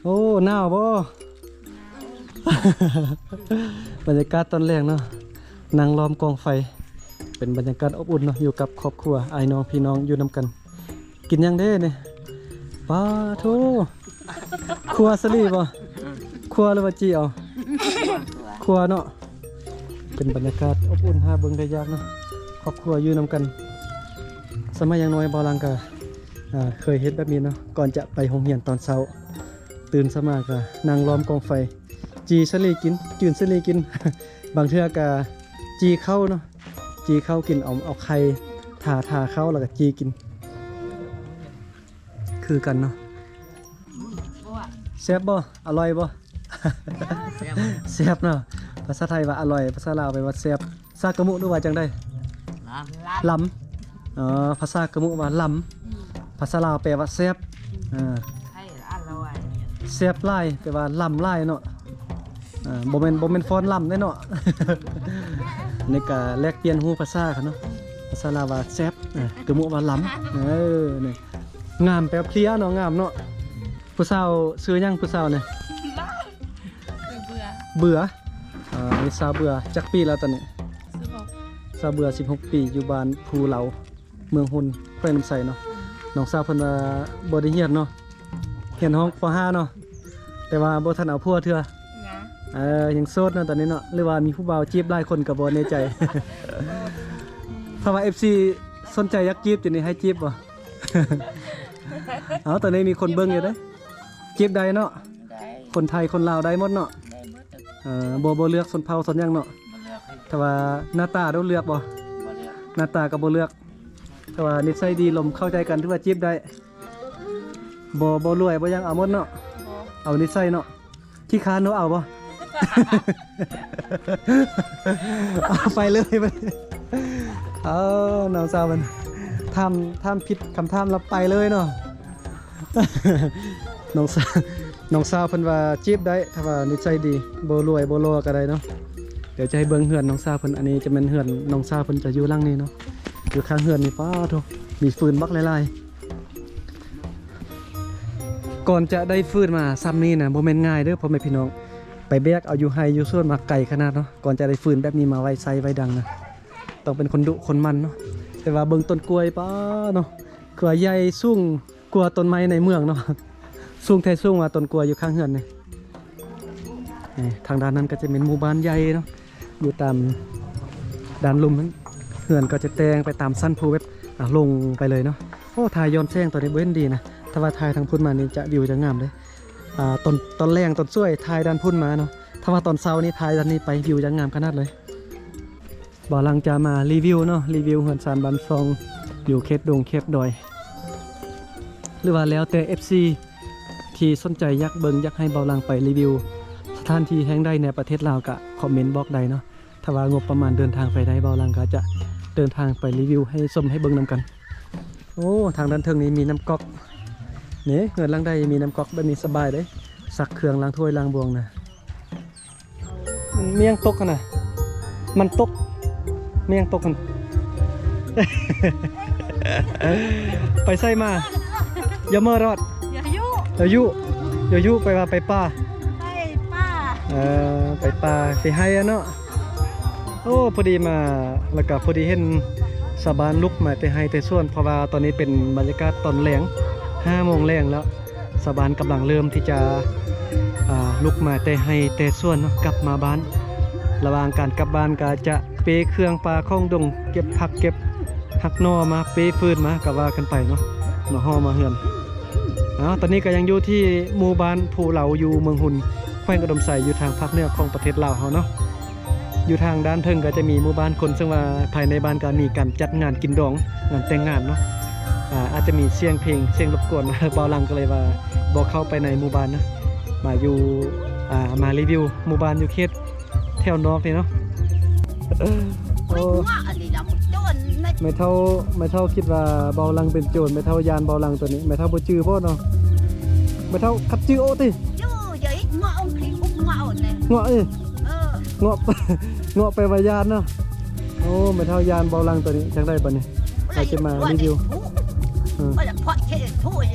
ໂອ້ ໜາວບໍ່? ບັນຍາກາດຕອນແລງເນາະ ນັ່ງລ້ອມກອງໄຟ ເປັນບັນຍາກາດອົບອຸ່ນເນາະ ຢູ່ກັບຄອບຄົວ ອ້າຍນ້ອງພີ່ນ້ອງຢູ່ນຳກັນ. ກິນຫຍັງເດ້ນີ້? ປາໂທ ຄົວສາລີບໍ່? ຄົວ ຫຼືວ່າຈີ່ເອົາ? ຄົວເນາະ. ເປັນບັນຍາກາດອົບອຸ່ນ ຫາເບິ່ງໄດ້ຍາກເນາະ ຄອບຄົວຢູ່ນຳກັນ. ສະໄໝຍັງນ້ອຍ ບ່າວຫຼັງກະ ອ່າ ເຄີຍເຮັດແບບນີ້ເນາະ ກ່ອນຈະໄປໂຮງຮຽນຕອນເຊົ້າ ຕື່ນເຊົ້າມາກະນັ່ງລ້ອມກອງໄຟ ຈີ່ສາລີກິນ ຈືນສາລີກິນ. ບາງເທື່ອກະຈີ່ເຂົ້າເນາະ ຈີ່ເຂົ້າກິນ ເອົາ ເອົາໄຂ່ທາ ທາເຂົ້າ ແລ້ວກະຈີ່ກິນ ຄືກັນເນາະ. ແຊບບໍ່? ອະລ່ອຍບໍ່? ແຊບ ແຊບເນາະ. ພາສາໄທວ່າອະລ່ອຍ ພາສາລາວແປວ່າແຊບ. ສາກະມຸ ຫຼືວ່າຈັ່ງໃດ? ລຳ ລຳ. ອໍ ພາສາກະມຸວ່າລຳ ພາສາລາວແປວ່າແຊບ. ເອີ ແຊບຫຼາຍ ແປວ່າລຳຫຼາຍເນາະ. ເອີ ບໍ່ແມ່ນ ບໍ່ແມ່ນຟ້ອນລຳເດ້ເນາະ. ນີ້ກະແລກປ່ຽນຮູ້ພາສາກັນເນາະ. ພາສາລາວວ່າແຊບ ເອີ ກະມຸວ່າລຳ. ເອີ ນີ້ ງາມ ແປວ່າເພຍເນາະ ງາມເນາະ. ຜູ້ສາວຊື່ຫຍັງ ຜູ້ສາວນີ້? ຊື່ເບືອ ເບືອ. ອ່າ ນີ້ສາວເບືອ ຈັກປີແລ້ວຕອນນີ້? ສິບຫົກ ສາວເບືອ ສິບຫົກປີ ຢູ່ບ້ານພູເລົາ ເມືອງຮຸນ ແຂວງອຸດົມໄຊເນາະ. ນ້ອງສາວເພິ່ນວ່າບໍ່ໄດ້ຮຽນເນາະ ຮຽນຫ້ອງ ປໍຫ້າເນາະ ແຕ່ວ່າບໍ່ທັນເອົາຜົວເທື່ອ. ເອີ ຍັງໂສດເນາະຕອນນີ້ເນາະ ຫຼືວ່າມີຜູ້ບ່າວຈີບຫຼາຍຄົນກໍບໍ່ແນ່ໃຈ. ຖ້າວ່າເອັຟຊີສົນໃຈຢາກຈີບຈັ່ງນີ້ ໃຫ້ຈີບບໍ່? ເອົາ ຕອນນີ້ມີຄົນເບິ່ງຢູ່ເດ້. ຈີບໄດ້ເນາະ ໄດ້ ຄົນໄທຄົນລາວໄດ້ໝົດເນາະ. ໄດ້ໝົດ ເອີ ບໍ່ ບໍ່ເລືອກຊົນເຜົ່າຊົນຫຍັງເນາະ. ບໍ່ເລືອກ ຖ້າວ່າໜ້າຕາເດ້ ເລືອກບໍ່? ບໍ່ເລືອກ ໜ້າຕາກໍບໍ່ເລືອກ. ຖ້າວ່ານິດໄສດີ ລົມເຂົ້າໃຈກັນ ຖືວ່າຈີບໄດ້. ບໍ່ ບໍ່ລວຍ ບໍ່ຫຍັງ ເອົາໝົດເນາະ. ບໍ່ ເອົານິດໄສເນາະ. ຂີ້ຄ້ານເນາະ ເອົາບໍ່? ເອົາໄປເລີຍ. ເອົາ ນ້ອງສາວເພິ່ນ ຖາມ ຖາມຜິດຄຳຖາມແລ້ວໄປເລີຍເນາະ. ນ້ອງສາວ ນ້ອງສາວເພິ່ນວ່າຈີບໄດ້ ຖ້າວ່ານິດໄສດີ ບໍ່ລວຍບໍ່ຫຼໍ່ກໍໄດ້ເນາະ. ດຽວຈະໃຫ້ເບິ່ງເຮືອນນ້ອງສາວເພິ່ນ. ອັນນີ້ຈະແມ່ນເຮືອນນ້ອງສາວເພິ່ນ ຈະຢູ່ຫຼັງນີ້ເນາະ. ຢູ່ຂ້າງເຮືອນນີ້ ປາໂທ ມີຟືນບັກຫຼາຍໆ. ກ່ອນຈະໄດ້ຟືນມາຊ່ຳນີ້ນະ ບໍ່ແມ່ນງ່າຍເດີ້ ພໍ່ແມ່ພີ່ນ້ອງ. ໄປແບກເອົາຢູ່ໄຮ່ຢູ່ສວນມາໄກຂະໜາດເນາະ. ກ່ອນຈະໄດ້ຟືນແບບນີ້ມາໄວ້ໃຊ້ໄວ້ດັງນະ ຕ້ອງເປັນຄົນດຸຄົນໝັ່ນເນາະ. ແຕ່ວ່າເບິ່ງຕົ້ນກ້ວຍ ປາເນາະ ຄືວ່າໃຫຍ່ສູງກວ່າຕົ້ນໄມ້ໃນເມືອງເນາະ. ສູງແທ້ສູງວ່າຕົ້ນກ້ວຍຢູ່ຂ້າງເຮືອນນີ້. ນີ້ ທາງດ້ານນັ້ນກໍຈະແມ່ນໝູ່ບ້ານໃຫຍ່ເນາະ ຢູ່ຕາມດ້ານລຸ່ມນັ້ນ. ເຮືອນກໍຈະແຕ່ງໄປຕາມຊັ້ນພູແບບ ອ່າ ລົງໄປເລີຍເນາະ. ໂອ້ ຖ່າຍຍ້ອນແສງຕອນນີ້ບໍ່ເຫັນດີນະ. ຖ້າວ່າຖ່າຍທາງພຸ້ນມານີ້ຈະ ວິວຈະງາມເດ້. ອ່າ ຕອນ ຕອນແລງຕອນສວຍຖ່າຍດ້ານພຸ້ນມາເນາະ. ຖ້າວ່າຕອນເຊົ້ານີ້ຖ່າຍດ້ານນີ້ໄປ ວິວຈະງາມຂະໜາດເລີຍ. ບ່າວຫຼັງຈະມາຣີວິວເນາະ ຣີວິວເຮືອນຊານບ້ານຊ່ອງ ຢູ່ເຂດດົງເຂດດອຍ ຫຼືວ່າແລ້ວແຕ່ເອັຟຊີທີ່ສົນໃຈຢາກເບິ່ງ ຢາກໃຫ້ບ່າວຫຼັງໄປຣີວິວສະຖານທີ່ແຫ່ງໃດໃນປະເທດລາວ ກະຄອມເມັນບອກໄດ້ເນາະ. ຖ້າວ່າງົບປະມານເດີນທາງໄປໄດ້ ບ່າວຫຼັງກໍຈະເດີນທາງໄປຣີວິວໃຫ້ຊົມໃຫ້ເບິ່ງນຳກັນ. ໂອ້ ທາງດ້ານເທິງນີ້ມີນ້ຳກອກ. ນີ້ ເຮືອນຫຼັງໃດມີນ້ຳກອກແບບນີ້ສະບາຍເດ້ ຊັກເຄື່ອງ ລ້າງຖ້ວຍລ້າງບ່ວງນະ. ມີຫຍັງຕົກຫັ້ນນະ? ມັນຕົກ. ມີຫຍັງຕົກຫັ້ນ? ໄປໃສມາ? ຢ່າເມີຣອດ. ຢ່າຍຸ ຢ່າຍຸ ຢ່າຍຸ ແປວ່າໄປປ່າ. ໄປປ່າ ເອີ ໄປປ່າ ໄປໄຮ່ອະເນາະ. ໂອ້ ພໍດີມາ ແລ້ວກະພໍດີເຫັນຊາວບ້ານລຸກມາແຕ່ໄຮ່ແຕ່ສວນ ເພາະວ່າຕອນນີ້ເປັນບັນຍາກາດຕອນແລງ ຫ້າໂມງແລງແລ້ວ. ຊາວບ້ານກຳລັງເລີ່ມທີ່ຈະ ອ່າ ລຸກມາແຕ່ໄຮ່ແຕ່ສວນເນາະ ກັບມາບ້ານ. ລະຫວ່າງການກັບບ້ານກໍຈະເປເຄື່ອງປ່າຂອງດົງ ເກັບຜັກເກັບຮັກໜໍ່ມາ ເປຟືນມາ ກໍວ່າກັນໄປເນາະ ມາຫໍ່ມາເຮືອນ. ເອົາ ຕອນນີ້ກໍຍັງຢູ່ທີ່ໝູ່ບ້ານພູເລົາ ຢູ່ເມືອງຮຸນ ແຂວງອຸດົມໄຊ ຢູ່ທາງພາກເໜືອຂອງປະເທດລາວເຮົາເນາະ. ຢູ່ທາງດ້ານເທິງກໍຈະມີໝູ່ບ້ານຄົນ ເຊິ່ງວ່າພາຍໃນບ້ານກໍມີການຈັດງານກິນດອງ ງານແຕ່ງງານເນາະ. ອາ ອາດຈະມີສຽງເພງ ສຽງລົບກວນ ບ່າວຫຼັງກໍເລີຍວ່າບໍ່ເຂົ້າໄປໃນໝູ່ບ້ານເນາະ ມາຢູ່ ອາ ມາຣີວິວໝູ່ບ້ານຢູ່ເຂດແຖວນອກນີ້ເນາະ. ໂອ້ ແມ່ເຖົ້າ ແມ່ເຖົ້າຄິດວ່າບ່າວຫຼັງເປັນໂຈນ ແມ່ເຖົ້າຢ້ານບ່າວຫຼັງໂຕນີ້ ແມ່ເຖົ້າບໍ່ຈື່ບໍ່ເນາະ? ແມ່ເຖົ້າຄັດຈື່ໂອຕິ ເງາະ ເອີ ເງາະ ເອີ ເງາະ ເງາະແປວ່າຢ້ານເນາະ. ໂອ້ ແມ່ເຖົ້າຢ້ານບ່າວຫຼັງໂຕນີ້ ຈັ່ງໃດບາດນີ້ ເຮົາຈະມາຣີວິວ ເອີ ເພາະເທໂທ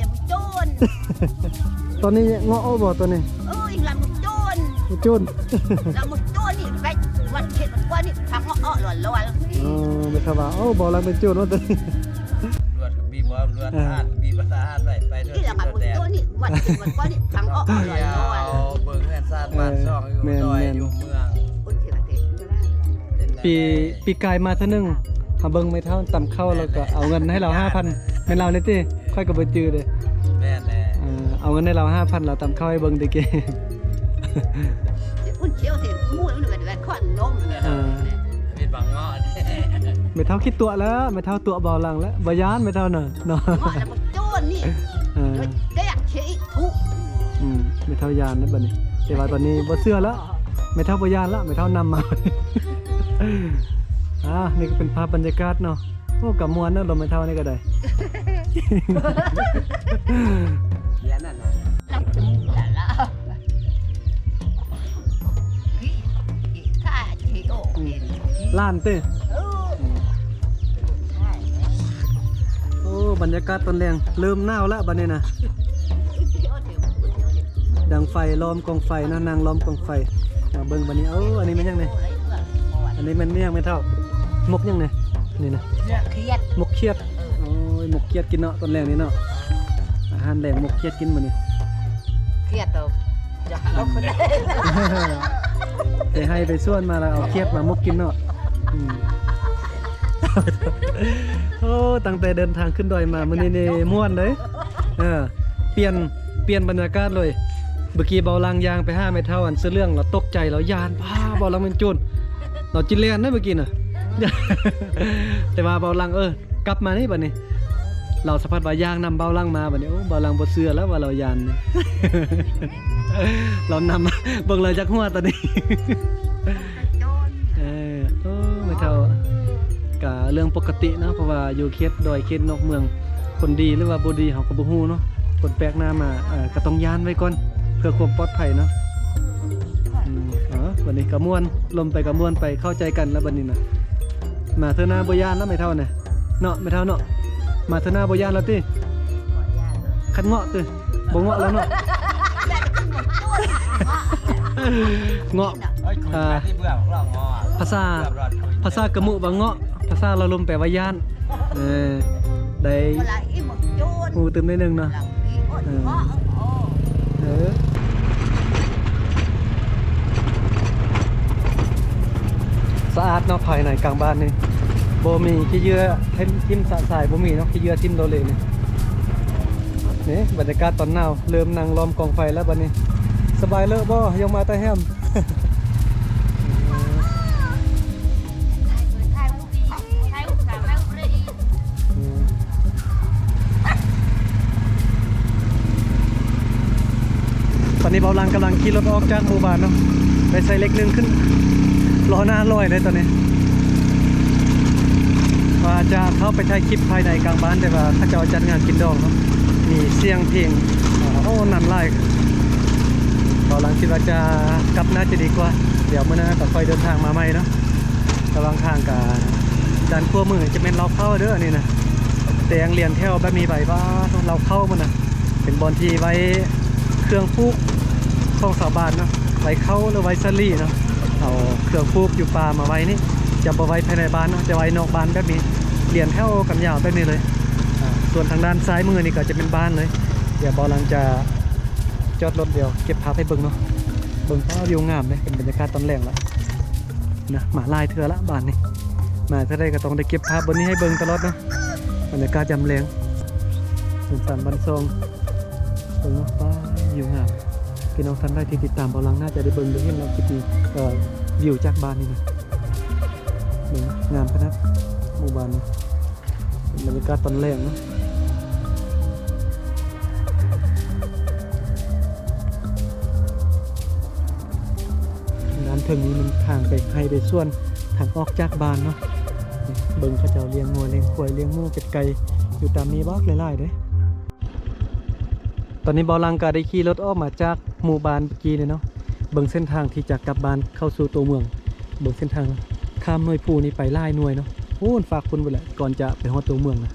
ໂຈນ. ຕອນນີ້ເງາະອອກບໍ່ຕອນນີ້? ເອີຍ ລຳໂຈນ ໂຈນ ລຳໂຈນນີ້ໄປວັດເຂດວັດກວານີ້ ພັກເງາະອອກລ້ວນໆ. ອໍ ແມ່ນຄຳວ່າ ໂອ້ ບໍ່ລຳເປັນໂຈນວ່າຕອນນີ້ ຕຳຫຼວດກໍບີບ ຕຳຫຼວດ ອ່າ ທະຫານກໍບີບ ທະຫານໄປ ໄປເດີ ອີ່ລະ ລຳໂຈນນີ້ ວັດເຂດວັດກວານີ້ ພັກເງາະອອກລ້ວນໆ. ເບິ່ງເຮືອນຊານບ້ານຊ່ອງຢູ່ ແມ່ນ ດອຍ ແມ່ນ ຢູ່ເມືອງ ປີ ປີກາຍມາເທື່ອໜຶ່ງ ເຮົາເບິ່ງແມ່ເຖົ້າຕຳເຂົ້າ ແລ້ວກໍເອົາເງິນໃຫ້ລາວຫ້າພັນ ແມ່ນລາວນີ້ຕິ? ຂ້ອຍກໍບໍ່ຈື່ເດ້. ແມ່ນແຫຼະ ເອີ ເອົາເງິນໃຫ້ລາວຫ້າພັນ ລາວຕຳເຂົ້າໃຫ້ເບິ່ງແຕ່ກີ້. ເອີ ແມ່ເຖົ້າຂີ້ຕົວະແລ້ວ ແມ່ເຖົ້າຕົວະເບົາຫຼັງແລ້ວ ບໍ່ຢ້ານແມ່ເຖົ້ານະເນາະ. ເອີ ແມ່ເຖົ້າຢ້ານແລ້ວບັດນີ້ ແຕ່ວ່າຕອນນີ້ບໍ່ເຊື່ອແລ້ວ ແມ່ເຖົ້າບໍ່ຢ້ານແລ້ວ ແມ່ເຖົ້ານຳມາ. ອ່າ ນີ້ກໍເປັນພາບບັນຍາກາດເນາະ. ໂອ້ ກະມ່ວນເນາະ ລົມແມ່ເຖົ້ານີ້ກໍໄດ້. ຫຼານຕິ? ໂອ້ ບັນຍາກາດຕອນແລງ ເລີ່ມໜາວລະບັດນີ້ນະ. ດັງໄຟ ລ້ອມກອງໄຟເນາະ ນັ່ງລ້ອມກອງໄຟ. ມາເບິ່ງບັດນີ້ ໂອ້ ອັນນີ້ແມ່ນຫຍັງນີ້? ອັນນີ້ແມ່ນຫຍັງແມ່ເຖົ້າ? ໝົກຫຍັງນີ້? ນີ້ນະ ໝົກຂຽດ ໝົກຂຽດ. ໂອ້ຍ ໝົກຂຽດກິນເນາະ ຕອນແລງນີ້ເນາະ ອາຫານແລງ ໝົກຂຽດກິນມື້ນີ້. ຂຽດໂຕ ໄປໄຮ່ໄປສວນມາແລ້ວ ເອົາຂຽດມາໝົກກິນເນາະ. ອືມ ໂອ້ ຕັ້ງແຕ່ເດີນທາງຂຶ້ນດອຍມາ ມື້ນີ້ນີ້ມ່ວນເດ້. ເອີ ປ່ຽນ ປ່ຽນບັນຍາກາດເລີຍ. ເມື່ອກີ້ເບົາຫຼັງຍ່າງໄປຫາແມ່ເຖົ້າອັນເສື້ອເຫຼືອງ ລາວຕົກໃຈ ລາວຢ້ານ ປ້າ ເບົາຫຼັງແມ່ນໂຈນ ລາວຈິແລ່ນເດ້ເມື່ອກີ້ນະ. ແຕ່ວ່າເບົາຫຼັງ ເອີ ກັບມານີ້ບັດນີ້ ລາວສະພັດວ່າຍ່າງນຳເບົາຫຼັງມາບັດນີ້. ໂອ້ ເບົາຫຼັງບໍ່ເຊື່ອແລ້ວວ່າລາວຢ້ານ ລາວນຳ ເບິ່ງແລ້ວຢາກຫົວຕອນນີ້. ເອີ ໂອ້ ແມ່ເຖົ້າ ກະເລື່ອງປົກກະຕິເນາະ ເພາະວ່າຢູ່ເຂດດອຍເຂດນອກເມືອງ ຄົນດີຫຼືວ່າບໍ່ດີເຮົາກໍບໍ່ຮູ້ເນາະ. ຄົນແປກໜ້າມາ ເອີ ກໍຕ້ອງຢ້ານໄວ້ກ່ອນ ເພື່ອຄວາມປອດໄພເນາະ. ອືມ ເອີ ບັດນີ້ກໍມ່ວນ ລົມໄປກໍມ່ວນໄປ ເຂົ້າໃຈກັນແລ້ວບັດນີ້ນະ. ມາເທື່ອໜ້າບໍ່ຢ້ານແລ້ວແມ່ເຖົ້ານະ ເນາະ ແມ່ເຖົ້າເນາະ. ມາເທື່ອໜ້າບໍ່ຢ້ານແລ້ວຕິ? ຄັນເງາະຕິ? ບໍ່ເງາະແລ້ວເນາະ. ເງາະ ອ່າ ພາສາ ພາສາກະມຸວ່າເງາະ ພາສາລາວລົມແປວ່າຢ້ານ. ເອີ ໄດ້ຮູ້ຕື່ມໜ້ອຍໜຶ່ງເນາະ. ເອີ ເອີ ສະອາດເນາະ ພາຍໃນກາງບ້ານນີ້ ບໍ່ມີຂີ້ເຫຍື້ອຖິ້ມສະສາຍ ບໍ່ມີເນາະ ຂີ້ເຫຍື້ອຖິ້ມໂລເລນີ້. ນີ້ບັນຍາກາດຕອນໜາວ ເລີ່ມນັ່ງລ້ອມກອງໄຟແລ້ວບັດນີ້. ສະບາຍເລີຍບໍ່? ຍັງມາແຕ່ແຮມ. ຕອນນີ້ເບົາຫຼັງກຳລັງຂີ່ລົດອອກຈາກໝູ່ບ້ານເນາະ ໄປໃສ່ເລກໜຶ່ງຂຶ້ນ ລໍ້ໜ້າລອຍເລີຍຕອນນີ້. ວ່າຈະເຂົ້າໄປຖ່າຍຄລິບພາຍໃນກາງບ້ານ ແຕ່ວ່າເຂົາເຈົ້າຈັດງານກິນດອງເນາະ ມີສຽງເພງ ໂອ້ ນັ້ນຫຼາຍ. ເບົາຫຼັງຄິດວ່າຈະກັບໜ້າຈະດີກວ່າ ດຽວມື້ໜ້າກໍຄ່ອຍເດີນທາງມາໃໝ່ເນາະ. ລະຫວ່າງທາງກະ ດ້ານຂວາມືຈະແມ່ນເລົ້າເຂົ້າເດີ ອັນນີ້ນະ ແຕ່ງລຽນແຖວແບບນີ້ໄວ້ ວ່າເລົ້າເຂົ້າມັນນະ ເປັນບ່ອນທີ່ໄວ້ເຄື່ອງປູກຂອງຊາວບ້ານເນາະ ໄວ້ເຂົ້າ ຫຼືໄວ້ສາລີເນາະ. ເອົາເຄື່ອງປູກຢູ່ປ່າມາໄວ້ນີ້ ຈະບໍ່ໄວ້ພາຍໃນບ້ານເນາະ ຈະໄວ້ນອກບ້ານແບບນີ້ ລຽນແຖວກັນຍາວແບບນີ້ເລີຍ. ອາ ສ່ວນທາງດ້ານຊ້າຍມືນີ້ກໍຈະເປັນບ້ານເລີຍ. ດຽວເບົາຫຼັງຈະຈອດລົດ ດຽວເກັບພາບໃຫ້ເບິ່ງເນາະ. ເບິ່ງ ວ້າ ວິວງາມເດ້ ເປັນບັນຍາກາດຕອນແລງລະ. ນະ ມາຫຼາຍເທື່ອລະບ້ານນີ້ ມາເທື່ອໃດກໍຕ້ອງໄດ້ເກັບພາບບ່ອນນີ້ໃຫ້ເບິ່ງຕະຫຼອດເນາະ. ບັນຍາກາດຍາມແລງ ເຮືອນຊານບ້ານຊ່ອງ ເບິ່ງເນາະ ປ້າ ວິວງາມ. ພີ່ນ້ອງທ່ານໃດທີ່ຕິດຕາມເບົາຫຼັງໜ້າຈະໄດ້ເບິ່ງໄດ້ເຫັນເນາະ ຄລິບນີ້ ເອີ ວິວຈາກບ້ານນີ້ນະ ເບິ່ງ ງາມຂະໜາດ ໝູ່ບ້ານນີ້. ບັນຍາກາດຕອນແລງເນາະ ດ້ານເທິງນີ້ມັນທາງໄປໄຮ່ໄປສວນ ທາງອອກຈາກບ້ານເນາະ. ເບິ່ງເຂົາເຈົ້າລ້ຽງງົວລ້ຽງຄວາຍລ້ຽງໝູເປັດໄກ່ ຢູ່ຕາມນີ້ບັກຫຼາຍໆເດ້. ຕອນນີ້ເບົາຫຼັງກະໄດ້ຂີ່ລົດອອກມາຈາກໝູ່ບ້ານກີ້ນີ້ເນາະ ເບິ່ງເສັ້ນທາງທີ່ຈະກັບບ້ານເຂົ້າສູ່ຕົວເມືອງ ເບິ່ງເສັ້ນທາງຂ້າມໜ່ວຍພູນີ້ໄປຫຼາຍໜ່ວຍເນາະ ພຸ້ນຟາກພຸ້ນພຸ້ນແຫຼະ ກ່ອນຈະໄປຮອດຕົວເມືອງນະ.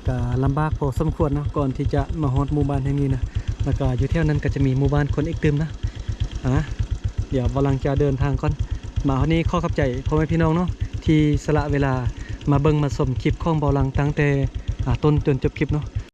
ກະລຳບາກພໍສົມຄວນເນາະ ກ່ອນທີ່ຈະມາຮອດໝູ່ບ້ານແຫ່ງນີ້ນະ. ແລ້ວກໍຢູ່ແຖວນັ້ນກໍຈະມີໝູ່ບ້ານຄົນອີກຕື່ມນະ. ອາ ດຽວບ່າວຫຼັງຈະເດີນທາງກ່ອນ. ມາຮອດນີ້ຂໍຂອບໃຈພໍ່ແມ່ພີ່ນ້ອງເນາະ ທີ່ສະຫຼະເວລາມາເບິ່ງມາຊົມຄລິບຂອງບ່າວຫຼັງຕັ້ງແຕ່ ອາ ຕົ້ນຈົນຈົບຄລິບເນາະ.